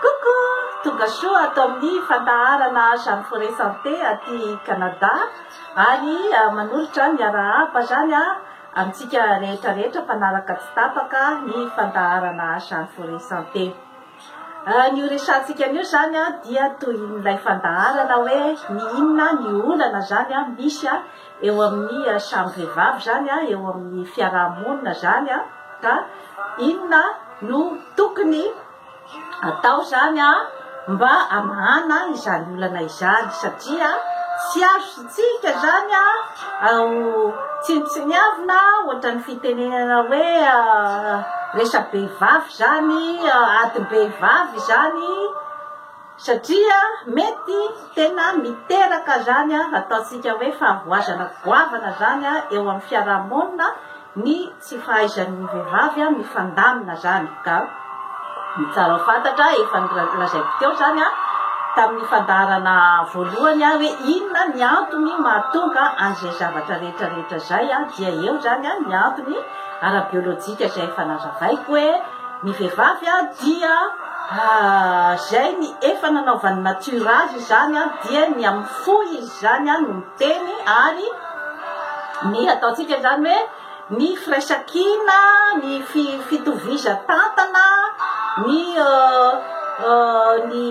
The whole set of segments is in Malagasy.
Coucou! Tonga soa ato amin'ny fandaharana Jeanne Forêt Santé aty Canada ary manolotra ny arahaba zany amintsika rehetra rehetra mpanaraka tsy tapaka ny fandaharana Jeanne Forêt Santé. Ny ho resahantsika anio izany dia tohin'ilay fandaharana hoe ny inona ny olana izany misy eo amin'ny samy vehivavy izany, eo amin'ny fiaraha-monina izany ka inona no tokony atao izany mba hamahana izany olana izany satria tsy azontsika izany tsinontsiniavina ohatran'ny fitenenana hoe resa-behivavy izany, adim-behivavy izany satria mety tena miteraka izany ataontsika hoe fahavoazana goavana izany eo amin'ny fiarahamonina ny tsy fahaizan'ny vehivavy mifandamina zany ka ny tsara ho fantatra efa nolazaiko teo zany tamin'ny fandaharana voalohany hoe inona ny antony mahatonga an'izay zavatra rehetra rehetra zay dia eo zany ny antony ara-biolojika izay efa nazavaiko hoe ny vehivavy dia zay ny efa nanaovan'ny natiora azy izany dia ny amin'ny fo izy zany no miteny ary ny ataontsika izany hoe ny firaisankina, ny fitovizan-tantana, ny ny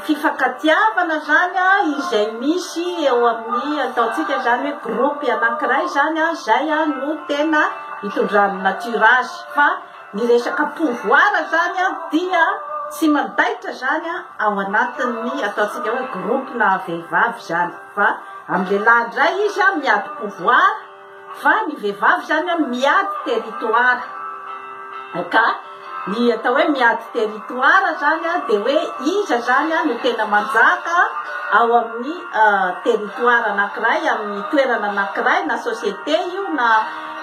fifankatiavana izany izay misy eo amin'ny ataontsika izany hoe groupe anankiray izany izay no tena itondran'ny natiora azy fa Ny resaka pouvoir zany dia tsy mandaitra zany ao anatin'ny ataontsika hoe groupe na vehivavy zany fa amin'ny lehilahy indray izy miady pouvoir fa ny vehivavy zany miady territoire ka ny atao hoe miady territoire zany dia hoe iza zany no tena manjaka ao amin'ny territoire anankiray amin'ny toerana anankiray na société io na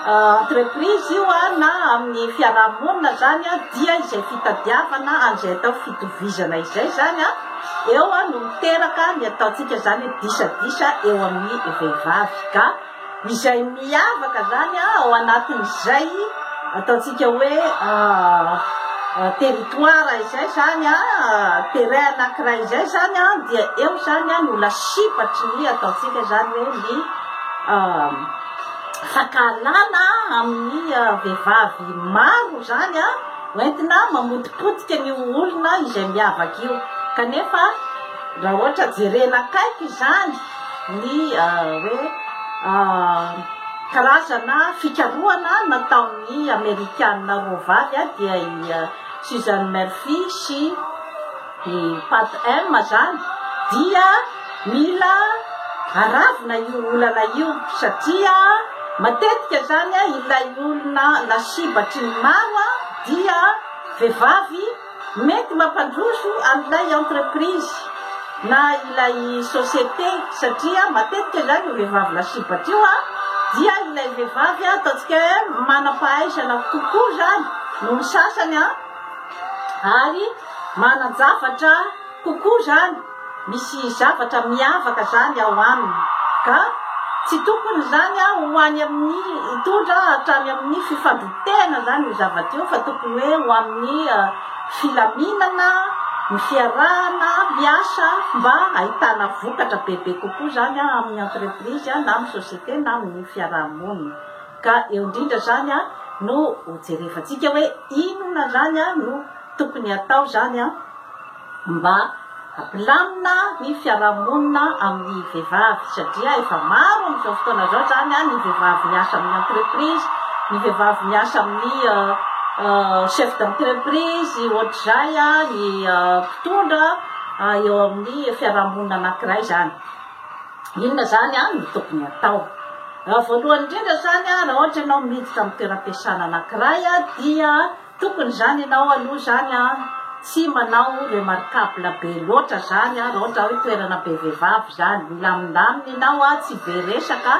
Entreprise io na amin'ny fiaraha-monina izany dia izay fitadiavana an'izay atao fitovizana izay izany eo no miteraka ny ataontsika izany hoe disadisa eo amin'ny vehivavy ka izay miavaka izany ao anatin'izay ataontsika hoe territoire izay izany terrain anankiray izay izany dia eo izany no lasibatry ny ataontsika izany hoe ny Fankahalana amin'ny vehivavy maro izany hoentina mamotipotika an'io olona izay miavaka io. Kanefa raha ohatra jerena akaiky izany ny hoe karazana fikarohana nataon'ny Amerikana roa vavy dia i Susan Murphy sy i Pat M izany dia mila aravina io olana io satria matetika izany ilay olona lasibatry ny maro dia vehivavy mety mampandroso an'ilay entreprise na ilay société satria matetika izany io vehivavy lasibatra io dia ilay vehivavy ataontsika hoe manam-pahaizana kokoa izany noho ny sasany ary manan-javatra kokoa izany, misy zavatra miavaka izany ao aminy ka tsy tokony izany ho any amin'ny hitondra hatrany amin'ny fifandrotehana izany io zavatra io fa tokony hoe ho amin'ny filaminana, ny fiarahana miasa mba ahitana vokatra bebe kokoa izany amin'ny entreprise na amin'ny société na amin'ny fiaraha-monina. Ka eo indrindra izany no ho jerevantsika hoe inona izany no tokony hatao izany mba hampilamina ny fiarahamonina amin'ny vehivavy satria efa maro amin'izao fotoana izao izany ny vehivavy miasa amin'ny entreprise, ny vehivavy miasa amin'ny chef d'entreprise ohatr'izay ny mpitondra eo amin'ny fiarahamonina anankiray izany. Inona izany no tokony hatao? Voalohany indrindra izany raha ohatra ianao miditra amin'ny toeram-piasana anankiray dia tokony izany ianao aloha izany tsy manao remarquable be loatra izany raha ohatra hoe toerana be vehivavy izany. Milamindamina ianao, tsy be resaka,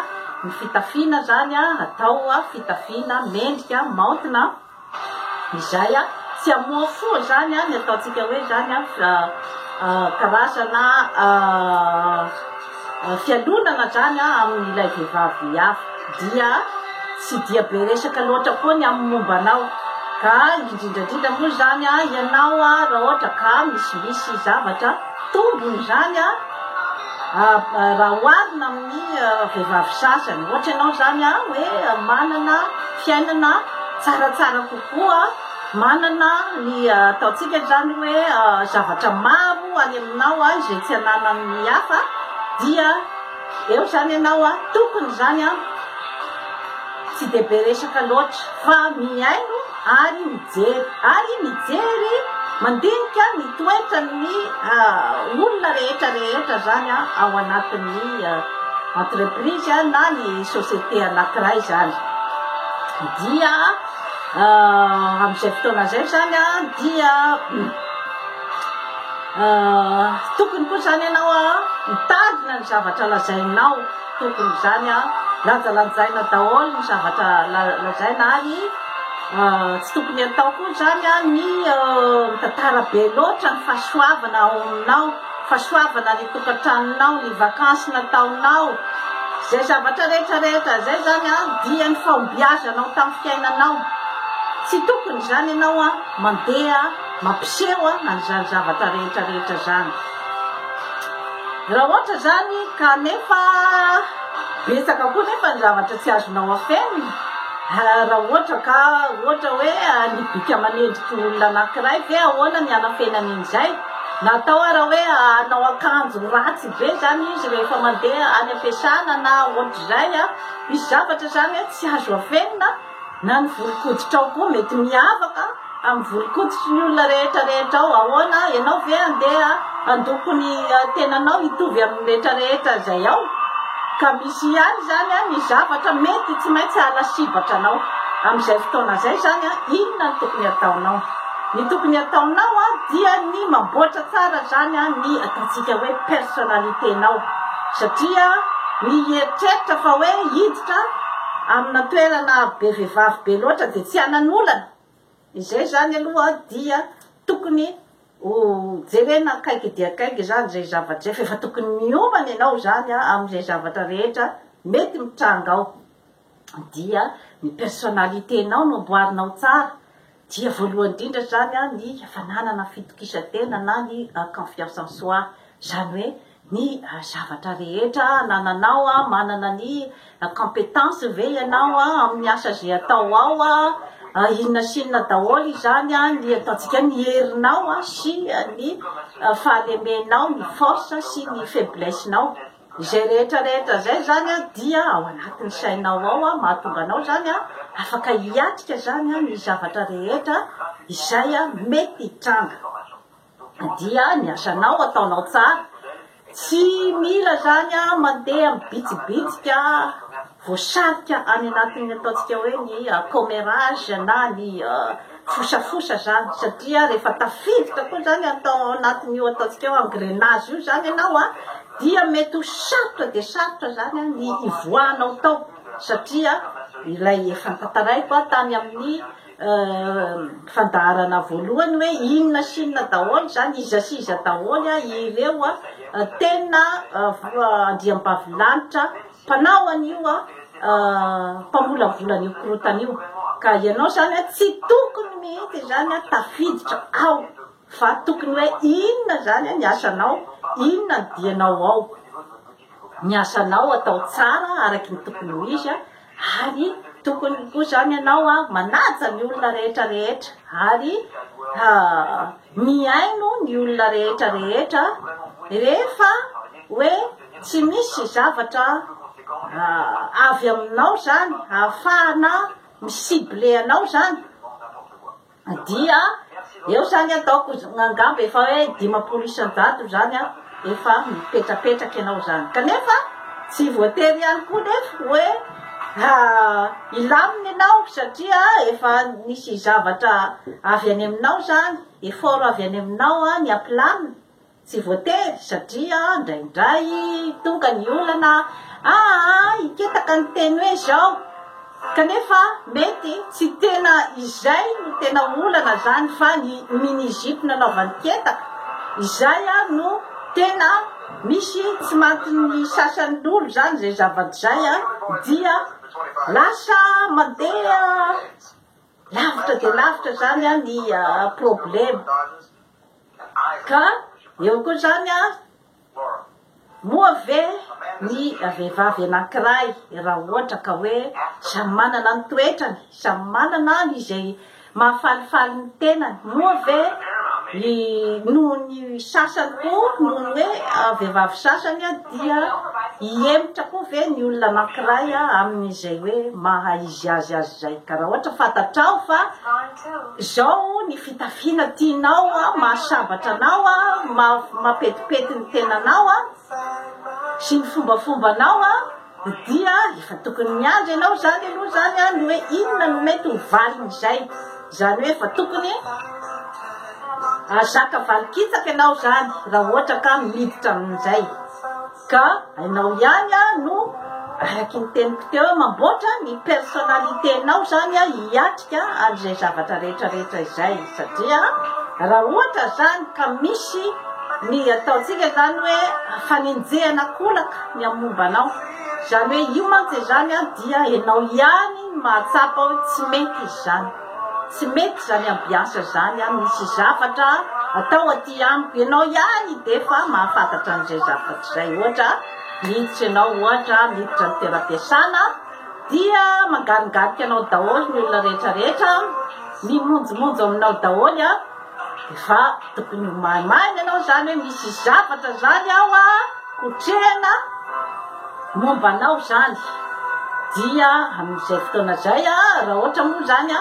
ny fitafiana izany atao fitafiana mendrika, maotina. Izay tsy hamohafoha izany ny ataontsika hoe izany karazana fialonana izany amin'ilay vehivavy hafa. Dia tsy dia be resaka loatra koa ny amin'ny momba anao. Ka indrindra indrindra moa izany ianao raha ohatra ka misimisy zavatra tombony izany raha oharina amin'ny vehivavy sasany. Ohatra ianao izany hoe manana fiainana tsaratsara kokoa, manana ny ataontsika izany hoe zavatra maro any aminao izay tsy ananan'ny hafa dia eo izany ianao tokony izany tsy dia be resaka loatra fa mihaino ary mijery ary mijery mandinika ny toetran'ny olona rehetra rehetra zany ao anatin'ny entreprise na ny société anankiray zany dia amin'izay fotoana izay zany dia tokony koa zany ianao mitandrina ny zavatra lazainao. Tokony izany an! Lanjalanjaina daholo ny zavatra lazaina ary tsy tokony atao koa izany an ny mitantara be loatra ny fahasoavana ao aminao, fahasoavana any an-tokantranonao, ny vakansy nataonao, izay zavatra rehetra rehetra izay izany an dia ny fahombiazanao tamin'ny fiainanao. Tsy tokony izany ianao an mandeha mampiseho an'izany zavatra rehetra rehetra izany. Raha ohatra izany ka nefa betsaka koa nefa ny zavatra tsy azonao afenina, raha ohatra ka ohatra hoe ny bika aman'endriky olona anankiray ve ahoana ny hanafenany an'izay? Na atao ara hoe hanao akanjo ratsy be izany izy rehefa mandeha any am-piasana na ohatr'izay, misy zavatra izany tsy azo afenina. Na ny volon-koditrao koa mety miavaka amin'ny volon-koditry ny olona rehetra rehetra ao. Ahoana? Ianao ve handeha handoko ny tenanao hitovy amin'ny rehetra rehetra izay ao? Ka misy ihany izany ny zavatra mety tsy maintsy hahalasibatra anao. Amin'izay fotoana izay izany, inona no tokony hataonao? Ny tokony hataonao dia ny mamboatra tsara izany ny ataontsika hoe personnalité-nao. Satria ny hieritreritra fa hoe hiditra amina toerana be vehivavy be loatra dia tsy hanan'olana. Izay izany aloha dia tokony ho jerena akaiky dia akaiky izany izay zavatra izay fa efa tokony miomana ianao izany amin'izay zavatra rehetra mety mitranga ao. Dia ny personnalité-nao no amboarinao tsara. Dia voalohany indrindra izany ny fananana fitokisan-tena na ny confiance en soi. Izany hoe ny zavatra rehetra anananao, manana ny compétence ve ianao amin'ny asa izay atao ao, inona sy inona daholo izany ny ataontsika ny herinao sy ny fahalemenao, ny force sy ny faiblesse-nao. Izay rehetra rehetra izay izany dia ao anatin'ny sainao ao mahatonga anao izany afaka hiatrika izany ny zavatra rehetra izay mety hitranga. Dia ny asanao ataonao tsara. Tsy mila izany mandeha mibitsibitsika voasarika any anatin'ny ataontsika hoe ny commérage na ny fosafosa izany satria rehefa tafiditra koa izany atao anatin'io ataontsika hoe engrenage io izany ianao dia mety ho sarotra dia sarotra izany ny hivoahanao tao satria ilay efa notantaraiko tany amin'ny fandaharana voalohany hoe inona sy inona daholo izany, iza sy iza daholo ireo tena andriambavilanitra mpanao an'io mpamolavola an'io korontana io. Ka ianao izany tsy tokony mihitsy izany tafiditra ao fa tokony hoe inona izany ny asanao, inona ny dianao ao. Ny asanao atao tsara araky ny tokony ho izy ary tokony koa izany ianao manaja ny olona rehetra rehetra ary mihaino ny olona rehetra rehetra rehefa hoe tsy misy zavatra avy aminao izany ahafahana mi-cibler anao izany. Dia eo zany ataoko angamba efa hoe 50% zany an, efa mipetrapetraka ianao zany. Kanefa tsy voatery ihany koa nefa hoe hilamina ianao satria efa nisy zavatra avy any aminao zany, effort avy any aminao ny hampilamina. Tsy voatery satria indraindray tonga ny olana aa hiketaka ny teny hoe izao kanefa mety tsy tena izay no tena olana zany fa ny mini jupe nanaovany ketaka izay no tena misy tsy mantin'ny sasany lolo zany izay zavatra izay dia lasa mandeha. Lavitra dia lavitra zany an ny problema. Ka eo koa zany an, moa ve ny vehivavy anankiray raha ohatra ka hoe samy manana ny toetrany, samy manana ny izay mahafalifaly ny tenany, moa ve noho ny sasany koa, noho ny hoe vehivavy sasany dia hihemotra koa ve ny olona anankiray amin'izay hoe maha izy azy azy izay? Ka raha ohatra fantatrao fa izao ny fitafiana tianao, mahasambatra anao, mampetipety ny tenanao sy ny fombafombanao, Dia efa tokony miandry ianao izany aloha izany an, ny hoe inona no mety ho valin'izay. Izany hoe efa tokony hahazaka valin-kitsaka ianao izany raha ohatra ka miditra amin'izay. Ka ianao ihany an no araky ny teniko teo hoe mamboatra ny personnalité-nao izany an hiatrika an'izay zavatra rehetra rehetra izay. Satria raha ohatra izany ka misy ny ataontsika izany hoe fanenjehana kolaka ny amin'ny momba anao. Izany hoe io mantsy izany an dia ianao ihany no mahatsapa hoe tsy mety izy izany. Tsy mety izany ambiance izany an, misy zavatra atao aty amiko. Ianao ihany dia efa mahafantatra an'izay zavatra izay. Ohatra miditra ianao ohatra miditra ny toeram-piasana dia mangaringarika anao daholo ny olona rehetra rehetra, mimonjomonjo aminao daholo an. Fa tokony ho maimaiana ianao izany hoe misy zavatra izany ao a, kotrehana momba anao izany. Dia amin'izay fotoana izay a, raha ohatra moa izany a,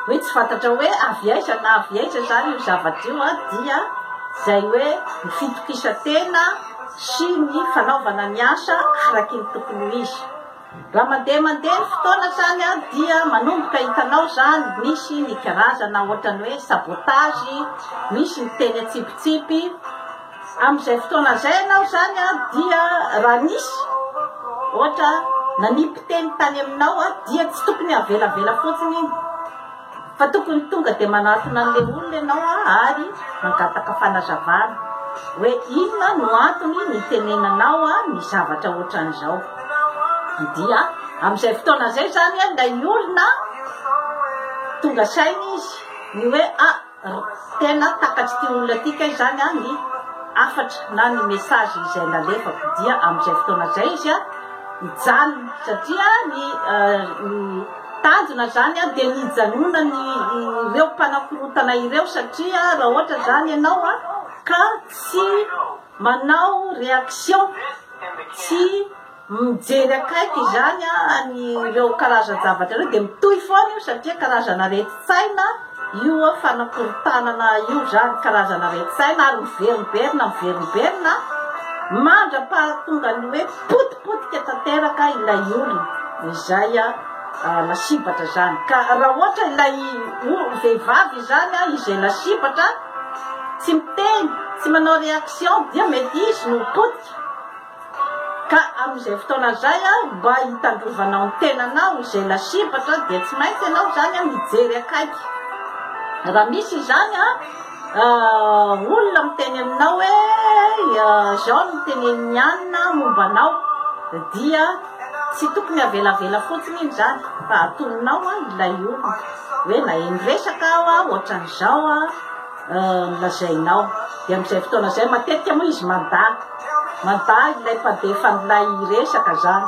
hoe tsy fantatra hoe avy aiza na avy aiza izany io zavatra io a, dia izay hoe ny fitokisan-tena sy ny fanaovana ny asa araky ny tokony ho izy. Raha mandeha mandeha ny fotoana zany an dia manomboka hitanao zany misy ny karazana ohatrany hoe sabotage, misy ny teny atsipitsipy, amin'izay fotoana izay ianao zany an dia raha nisy ohatra nanipy teny tany aminao an dia tsy tokony avelavela fotsiny iny. Fa tokony tonga dia manatona an'ilay olona ianao ary mangataka fanazavana hoe inona no antony nitenenanao ny zavatra ohatran'izao. Dia amin'izay fotoana izay izany ilay olona tonga saina izy ny hoe ah tena takatr'ity olona ity kay izany ny hafatra na ny message izay nalefako. Dia amin'izay fotoana izay izy mijanona satria ny Tanjona izany dia ny hijanonany ireo mpanakorontana ireo satria raha ohatra izany ianao ka tsy manao réaction, tsy mijery akaiky izany an'ireo karazan-javatra ireo dia mitohy foana io satria karazana aretin-tsaina io fanakorontanana io izany, karazana aretin-tsaina ary miverimberina miverimberina mandra-pahatonga ny hoe potipotika tanteraka ilay olona izay lasibatra izany. Ka raha ohatra ilay vehivavy izany izay lasibatra tsy miteny, tsy manao réaction dia mety izy no potika. Ka amin'izay fotoana izay mba hitandrovanao ny tenanao izay lasibatra dia tsy maintsy ianao izany mijery akaiky. Raha misy izany olona miteny aminao hoe izao no tenenin'i anona momba anao dia tsy tokony avelavela fotsiny iny izany fa atoninao ilay olona hoe naheno resaka aho ohatran'izao nolazainao. Dia amin'izay fotoana izay matetika moa izy mandà. Mandà ilay mpandefa an'ilay resaka izany.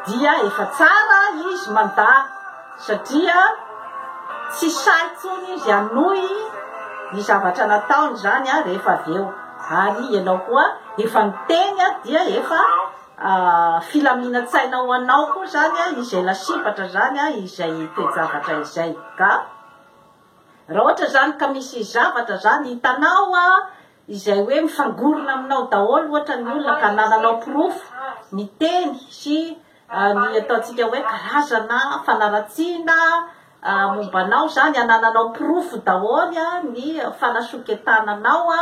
Dia efa tsara izy mandà satria tsy sahy intsony izy hanohy ny zavatra nataony izany rehefa avy eo. Ary ianao koa efa niteny dia efa filaminan-tsaina ho anao koa izany izay lasibatra izany izay toe-javatra izay. Ka raha ohatra izany ka misy zavatra izany hitanao izay hoe mifangorona aminao daholo ohatra ny olona ka anananao porofo ny teny sy ny ataontsika hoe karazana fanaratsiana momba anao izany, anananao porofo daholo ny fanasoketana anao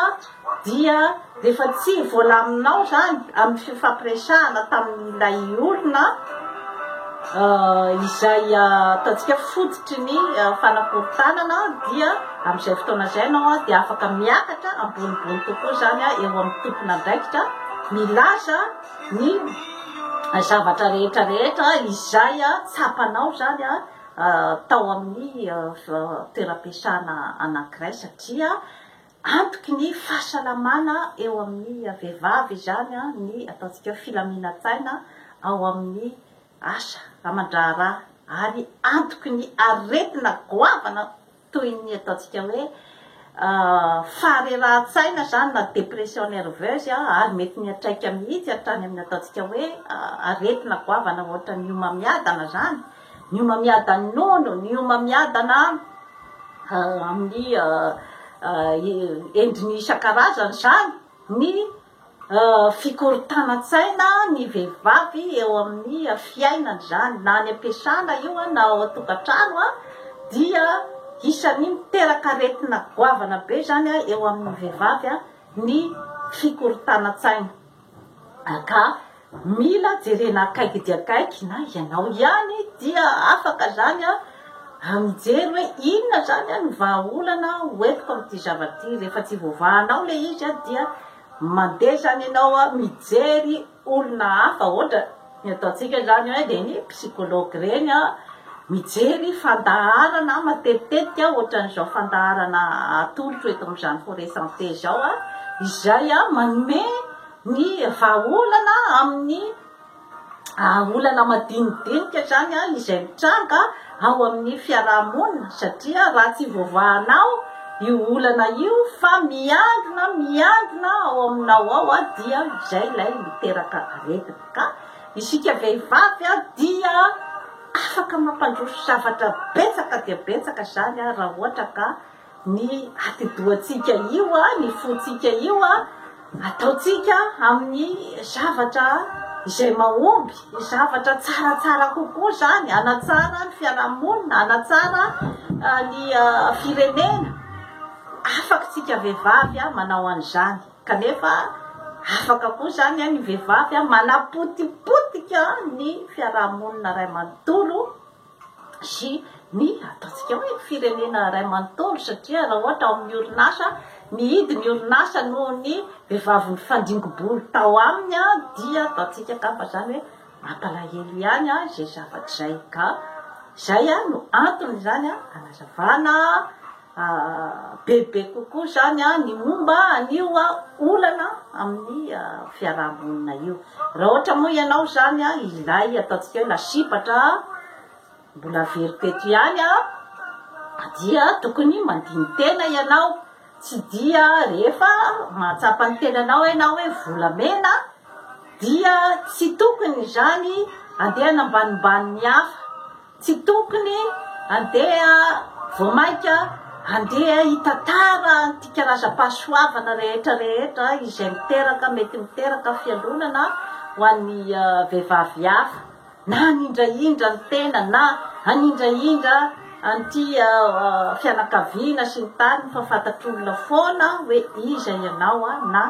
dia rehefa tsy voalaminao izany amin'ny fifampiresahana tamin'ilay olona izay ataontsika fototry ny fanakorontanana dia amin'izay fotoana izay ianao dia afaka miakatra ambonimbony kokoa izany eo amin'ny tompon'andraikitra milaza ny zavatra rehetra rehetra izay tsapanao izany. tao amin'ny toeram-piasana anankiray satria antoky ny fahasalamana eo amin'ny vehivavy izany ny ataontsika hoe filaminan-tsaina ao amin'ny asa aman-draharaha ary antoky ny aretina goavana toy ny ataontsika hoe faharerahan-tsaina izany na dépression nerveuse ary mety miantraika mihitsy hatrany amin'ny ataontsika hoe aretina goavana ohatran'ny homamiadana izany, ny homamiadan'ny nono, ny homamiadana amin'ny endriny isan-karazany izany, ny Fikorontanan-tsaina ny vehivavy eo amin'ny fiainany izany, na any am-piasana io na ao an-tokantrano dia isan'ny miteraka aretina goavana be izany eo amin'ny vehivavy ny fikorontanan-tsaina. Ka mila jerena akaiky dia akaiky na ianao ihany dia afaka izany mijery hoe inona izany no vahaolana hoentiko amin'ity zavatra ity. Rehefa tsy voavahanao ilay izy dia Mandeha izany ianao mijery olona hafa, ohatra ny ataontsika izany hoe ireny psychologue ireny mijery fandaharana matetitetika ohatran'izao fandaharana atolotro eto amin'izany Forêt Santé izao izay manome ny vahaolana amin'ny olana madinidinika izany izay mitranga ao amin'ny fiaraha-monina satria raha tsy voavahanao io olana io fa miandrona miandrona ao aminao ao dia izay ilay miteraka aretina ka isika vehivavy dia afaka mampandroso zavatra betsaka dia betsaka izany raha ohatra ka Ny atidohantsika io, ny fontsika io, ataontsika amin'ny zavatra izay mahomby, zavatra tsaratsara kokoa izany, hanatsara ny fiarahamonina, hanatsara ny firenena. Afaka isika vehivavy manao an'izany, kanefa afaka koa izany ny vehivavy manapotipotika ny fiarahamonina iray manontolo. sy ny ataontsika hoe firenena iray manontolo satria raha ohatra ao amin'ny orinasa mihidy ny orinasa noho ny vehivavy nifandringo-bolo tao aminy dia ataontsika angamba izany hoe mampalahelo ihany izay zavatra izay ka izay no antony izany hanazavana bebe kokoa izany ny momba an'io olana amin'ny fiaraha-monina io. Raha ohatra moa ianao izany ilay ataontsika hoe lasibatra mbola averiko eto ihany dia tokony mandini-tena ianao, tsy dia rehefa mahatsapa ny tenanao ianao hoe volamena dia tsy tokony izany andeha hanambanimbany ny hafa. Tsy tokony andeha vao mainka andeha hitantara an'ity karazam-pahasoavana rehetra rehetra izay miteraka mety miteraka fialonana ho an'ny vehivavy hafa na hanindrahindra ny tena na hanindrahindra an'ity fianakaviana sy ny tariny fa fantatr'olona foana hoe iza ianao na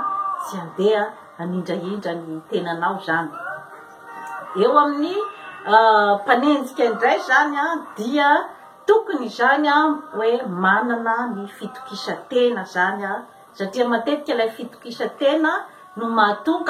tsy andeha hanindrahindra ny tenanao izany. Eo amin'ny mpanenjika indray izany dia tokony izany hoe manana ny fitokisan-tena izany satria matetika ilay fitokisan-tena no mahatonga.